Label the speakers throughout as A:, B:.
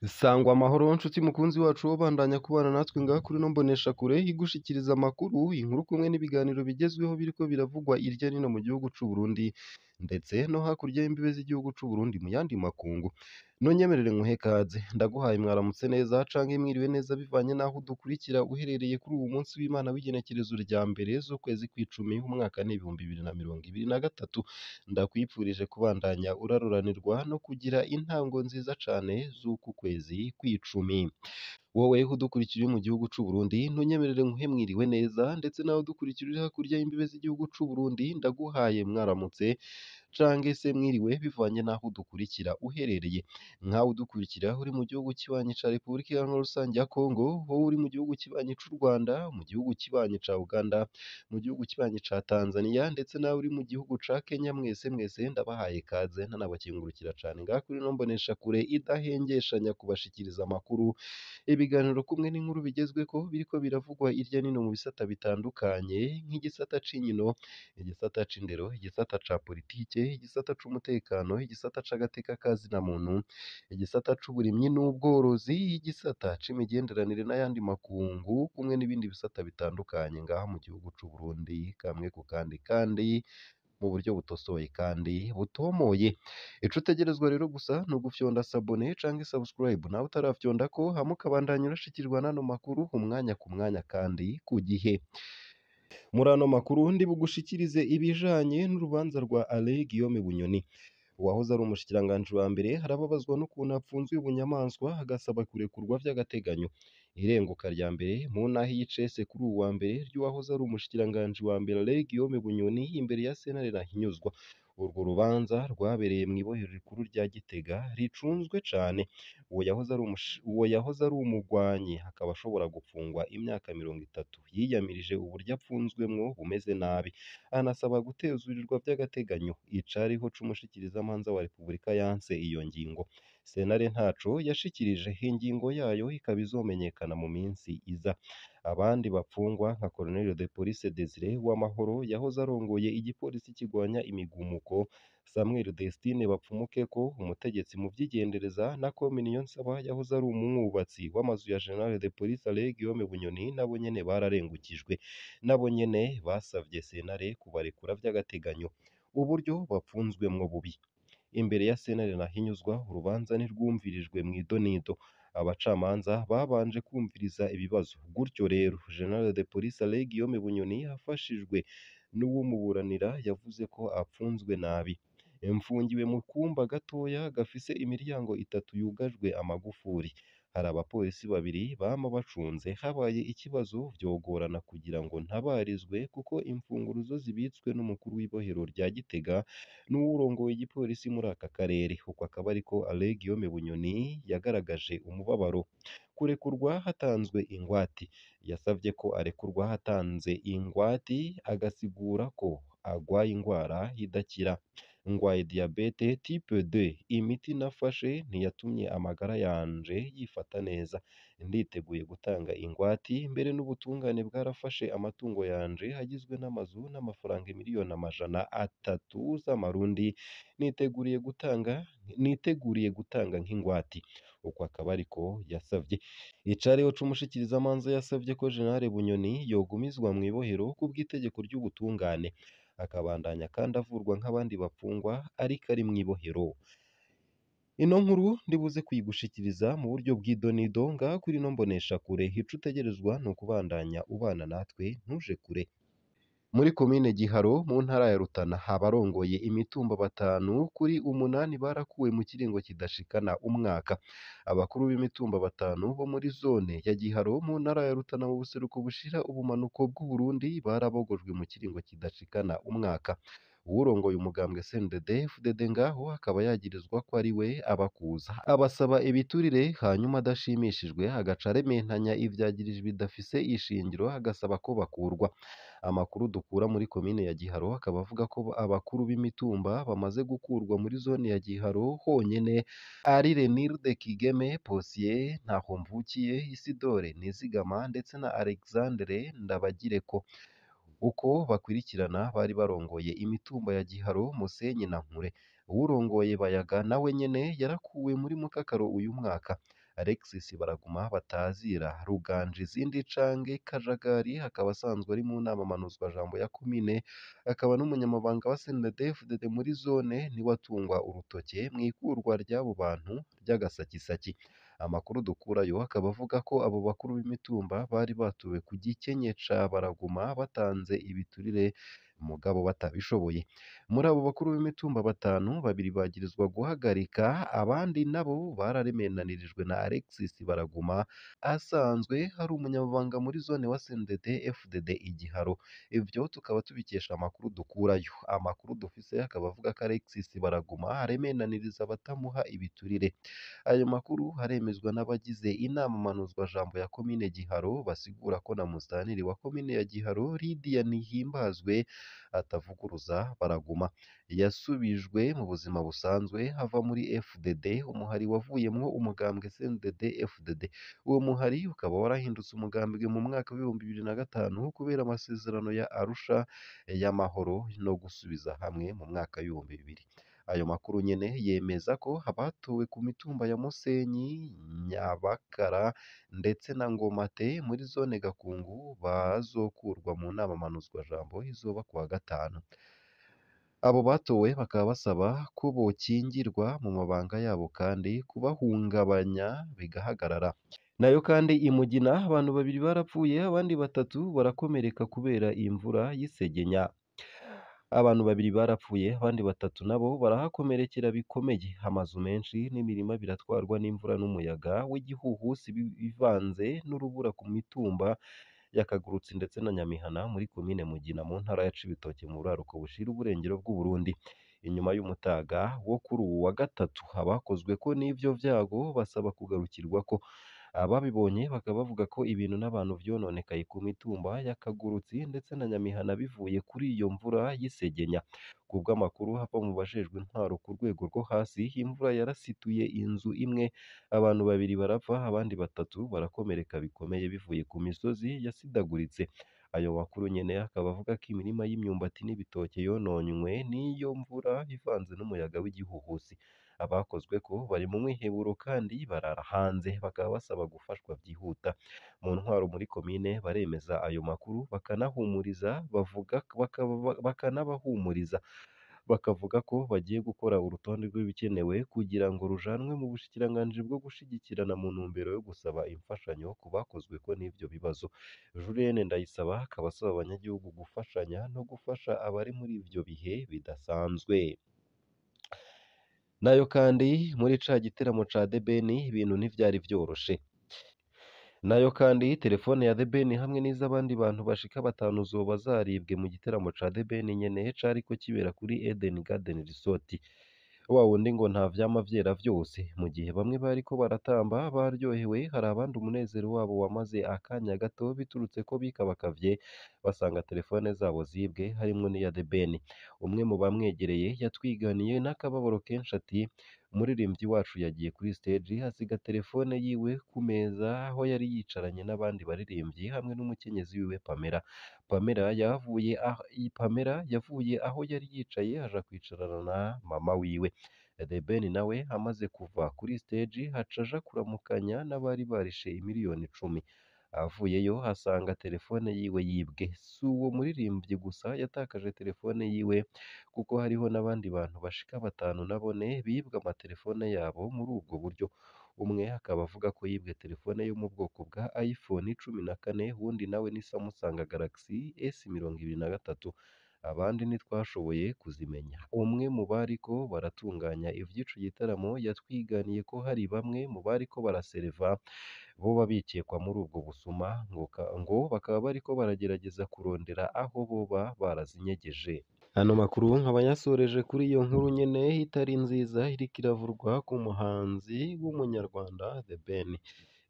A: Sangwa amahoro nshuti mukunzi wacu wobandanya kubana natwe ngaha kuri ino mboneshakure igushikiriza amakuru, inkuru kumwe n'ibiganiro bigezweho biriko biravugwa irya nino mu gihugu c'u Burundi ndetse no hakurya y'imbibe z'igihugu c'u Burundi mu yandi makungu. Nonyemerere nkuhe kaze, ndaguhaye mwaramutse neza canke mwiriwe neza bivanye n'aho udukurikira uherereye kuri uwu munsi w'Imana w'igenekerezo rya mbere z'ukwezi kw'icumi umwaka n'2023. Ndakwipfurije kubandanya uraruranirwa no kugira intango nziza cane z'uku kwezi kw'icumi. Wowe udukurikira uri mu gihugu c'u Burundi ntunyemerere nkuhe mwiriwe neza, ndetse nawe udukurikira uri hakurya y'imbibe z'igihugu c'u Burundi ndaguhaye mwaramutse canke se mwiriwe bivanye n'aho udukurikira uherereye. Nkawe udukurikira uri mu gihugu kibanyi ca Repubulika Iharanira Rusange ya Kongo, wowe uri mu gihugu kibanyi c'u Rwanda, mu gihugu kibanyi ca Uganda, mu gihugu kibanyi ca Tanzania, ndetse nawe uri mu gihugu ca Kenya, mwese mwese ndabahaye kaze ntanabakengurukira cane ngaha kuri ino mboneshakure idahengeshanya kubashikiriza amakuru, ibiganiro kumwe n'inkuru bigezweko biriko biravugwa irya nino mu bisata bitandukanye nk'igisata c'inkino, igisata c'indero, igisata ca politike, igisata c'umutekano, igisata c'agateka ka zina muntu, igisata c'uburimyi n'ubworozi, igisata c'imigenderanire n'ayandi makungu kumwe n'ibindi bisata bitandukanye ngaha mu gihugu c'u Burundi kamwe ku kandi kandi mu buryo butosoye kandi butomoye. Ico utegerezwa rero gusa ni ugufyonda sabone canke subscribe nawe utarafyondako, hama ukabandanya urashikirwa n'ano makuru umwanya ku mwanya kandi ku gihe. Muri ano makuru ndi bugushikirize ibijanye n'urubanza rwa Alain Guillaume Bunyoni. Uwahoze ari umushikiranganji wa mbere arababazwa n'ukuntu apfunzwe bunyamaswa agasaba kurekurwa vy'agateganyo. Irenguka rya mbere mu ntahe y'icese kuri uwu wa mbere ry'uwahoze ari umushikiranganji wa mbere Alain Guillaume Bunyoni imbere ya sentare Ntahinyuzwa. Urwo rubanza rwabereye mw'ibohero rikuru rya Gitega ricunzwe cane. Uwo yahoze ari umugwanyi akaba ashobora gupfungwa imyaka 30. Yiyamirije uburyo apfunzwemwo bumeze nabi, anasaba gutezurirwa vy'agateganyo. Icariho c'umushikirizamanza wa Repubulika yanse iyo ngingo. Sentare ntaco yashikirije, ingingo yayo ikaba izomenyekana mu minsi iza. Abandi bapfungwa nka Colonel de Police Desire Uwamahoro yahoze arongoye igipolisi kigwanya imigumuko, Samuel Destine Bapfumukeko umutegetsi mu vy'igendereza na Komini Niyonsaba yahoze ari umwubatsi w'amazu ya General de Police Alain Guillaume Bunyoni nabo nyene bararengukijwe. Nabo nyene basavye sentare kubarekura vy'agateganyo. Uburyo bapfunzwemwo bubi. Imbere ya sentare Ntahinyuzwa urubanza ntirwumvirijwe mw'idonido. Abacamanza babanje kumviriza ibibazo. Gutyo rero General de Police Alain Guillaume Bunyoni afashijwe n'uwumuburanira yavuze ko apfunzwe nabi. Mfungiwe mu kumba gatoya gafise imiryango itatu yugajwe amagufuri. Hari abapolisi babiri bama bacunze, habaye ikibazo vyogorana kugira ngo ntabarizwe kuko imfunguruzo zibitswe n'umukuru w'ibohero rya Gitega n'uwurongoye igipolisi muri aka karere. Uko akaba ariko Alain Guillaume Bunyoni yagaragaje umubabaro. Kurekurwa hatanzwe ingwati. Yasavye ko arekurwa hatanze ingwati, agasigura ko agwaye ingwara idakira. Ngwaye diyabete type 2, imiti nafashe ntiyatumye amagara yanje yifata neza. Nditeguye gutanga ingwati, mbere n'ubutungane bwarafashe amatungo yanje agizwe n'amazu n'amafaranga 300,000,000 z'amarundi niteguriye gutanga nk'ingwati. Uko akaba ariko yasavye. Icariho c'umushikirizamanza yasavye ko General Bunyoni yogumizwa mw'ibohero kubw'itegeko ry'ubutungane, akabandanya kandi avurwa nk'abandi bapfungwa ariko ari mw'ibohero. Ino nkuru ndibuze kuyigushikiriza mu buryo bw'idonido ngaha kuri ino mboneshakure. Ico utegerezwa ni ukubandanya ubana natwe ntuje kure. Muri komine Giharo mu ntara ya Rutana abarongoye imitumba 5 kuri 8 barakuwe mu kiringo kidashikana umwaka. Abakuru b'imitumba 5 bo muri zone ya Giharo mu ntara ya Rutana mu buseruko bushira ubumanuko bw'Uburundi barabogojwe mu kiringo kidashikana umwaka. Uwurongoye umugambwe CNDD-FDD ngaho akaba yagirizwa ko ari we abakuza, abasaba ibiturire hanyuma adashimishijwe agaca arementanya ivyagirije bidafise ishingiro agasaba ko bakurwa. Amakuru dukura muri komine ya Giharo akaba avuga ko abakuru b'imitumba bamaze gukurwa muri zone ya Giharo honyene ari Renilde Kigeme, Posier Ntahomvukiye, Isidore Nizigama ndetse na Alexandre Ndabagireko. Uko bakurikirana bari barongoye imitumba ya Giharo, Musenyi na Nkure. Uwurongoye Bayaga nawe nyene yarakuwe muri Mukakaro uyu mwaka. Alexis Baraguma batazira Ruganje izindi canke Kajagari, akaba asanzwe ari mu nama mpanuzwajambo ya komine, akaba n'umunyamabanga wa CNDD-FDD muri zone, niwe atungwa urutoke mw'ikurwa ry'abo bantu ry'agasakisaki. Amakuru dukurayo akaba avuga ko abo bakuru b'imitumba bari batowe ku gikenye ca Baraguma batanze ibiturire mugabo batabishoboye. Muri abo bakuru b'imitumba batanu, babiri bagirizwa guhagarika, abandi nabo bararemenanirijwe na Alexis Baraguma asanzwe ari umunyamabanga muri zone wa CNDD FDD Igiharo. Ivyo tukaba tubikesha amakuru dukurayo. Amakuru dufise akaba avuga ko Alexis Baraguma aremenaniriza abatamuha ibiturire. Ayo makuru aremezwa n'abagize inama mpanuzwajambo ya komine Giharo, basigura ko na musitanteri wa komine ya Giharo Lydia Nihimbazwe atavuguruza Baraguma. Yasubijwe mu buzima busanzwe ava muri FDD, umuhari wavuyemwo umugambwe CNDD FDD. Uwo muhari ukaba warahindutse umugambwe mu mwaka w'2005 kubera amasezerano ya Arusha y'amahoro no gusubiza hamwe mu mwaka w'2000. Ayo makuru nyene yemeza ko abatowe ku mitumba ya Musenyi, Nyabakara ndetse na Ngomate muri zone Gakungu bazokurwa mu nama mpanuzwajambo izoba kuwa gatanu. Abo batowe bakaba basaba ko bokingirwa mu mabanga yabo kandi kubahungabanya bigahagarara. Nayo kandi i Mugina abantu babiri barapfuye abandi batatu barakomereka kubera imvura y'isegenya. Abantu babiri barapfuye abandi batatu nabo barahakomerekera bikomeye. Amazu menshi n'imirima biratwarwa n'imvura n'umuyaga w'igihuhusi bivanze n'urubura ku mitumba ya Kagurutsi ndetse na Nyamihana muri komine Mugina mu ntara ya Cibitoke mu buraruko bushira uburengero bw'u Burundi. Inyuma y'umutaga wo kuri uwu wa gatatu abakozweko n'ivyo vyago basaba kugarukirwako. Ababibonye bakaba bavuga ko ibintu n'abantu vyononekaye ku mitumba ya Kagurutsi ndetse na Nyamihana bivuye kuri iyo mvura y'isegenya. Kubw'amakuru ava mu bajejwe intwaro ku rwego rwo hasi, imvura yarasituye inzu imwe, abantu babiri barapfa abandi batatu barakomereka bikomeye bivuye ku misozi yasidaguritse. Ayo makuru nyene akaba avuga ko imirima y'imyumbati n'ibitoke yononywe n'iyo mvura ivanze n'umuyaga w'igihuhusi. Abakozweko bari mu mwiheburo kandi barara hanze, bakaba basaba gufashwa vyihuta. Mu ntwaro muri komine baremeza ayo makuru bakanahumuriza bavuga bakanabahumuriza bakavuga ko bagiye gukora urutonde rw'ibikenewe kugira ngo rujanwe mu bushikiranganji bwo gushigikirana mu ntumbero yo gusaba imfashanyo ku bakozweko n'ivyo bibazo. Julienne Ndayisaba akaba asaba abanyagihugu gufashanya no gufasha abari muri ivyo bihe bidasanzwe. Nayo kandi muri ca giteramo ca The Ben ibintu ntivyari vyoroshe. Nayo kandi telefone ya The Ben hamwe n'iz'abandi bantu bashika batanu zoba zaribwe mu giteramo ca The Ben nyene cariko kibera kuri Eden Garden Resort. Wa wundi ngo nta vyama vyera vyose, mu gihe bamwe bariko baratamba baryohewe, hari abandi umunezero wabo wamaze akanya gato biturutse ko bikabakavye basanga telefone zabo zibwe harimwo n'iya The Ben. Umwe mu bamwegereye yatwiganiye n'akababaro kenshi ati umuririmbyi wacu yagiye kuri stage asiga telefone yiwe ku meza aho yari yicaranye n'abandi baririmbyi hamwe n'umukenyezi wiwe Pamela. Pamela yavuye aho yari yicaye aja kwicarana na mama wiwe. The Ben nawe amaze kuva kuri stage aca aja kuramukanya n'abari barishe imiliyoni 10. Avuyeyo asanga telefone yiwe yibwe. Si uwo muririmbyi gusa yatakaje telefone yiwe kuko hariho n'abandi bantu bashika batanu nabone bibwe amatelefone yabo muri ubwo buryo. Umwe akaba avuga ko yibwe telefone yo mu bwoko bwa iPhone 14, uwundi nawe ni Samsung Galaxy S23. Abandi ntitwashoboye kuzimenya. Umwe mu bariko baratunganya ivy'ico gitaramo yatwiganiye ko hari bamwe mu bariko barasereva boba bikekwa muri ubwo busuma, ngo bakaba bariko baragerageza kurondera aho boba barazinyegeje. Ano makuru nkaba yasoreje kuri iyo nkuru nyene itari nziza iriko iravurwa ku muhanzi w'umunyarwanda The Ben.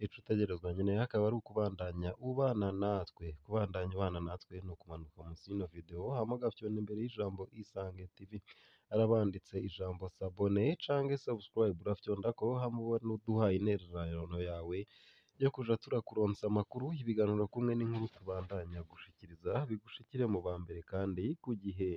A: Ico utegerezwa nyene akaba ari ukubandanya ubana natwe. Kubandanya ubana natwe ni ukumanuka munsi y'ino video hama ugafyonda imbere y'ijambo Isange TV. Harabanditse ijambo s'abonner canke subscribe, urafyondako hama ubone uduha intererano yawe yo kuja turakuronsa amakuru, ibiganiro kumwe n'inkuru tubandanya gushikiriza bigushikire mu ba mbere kandi ku gihe.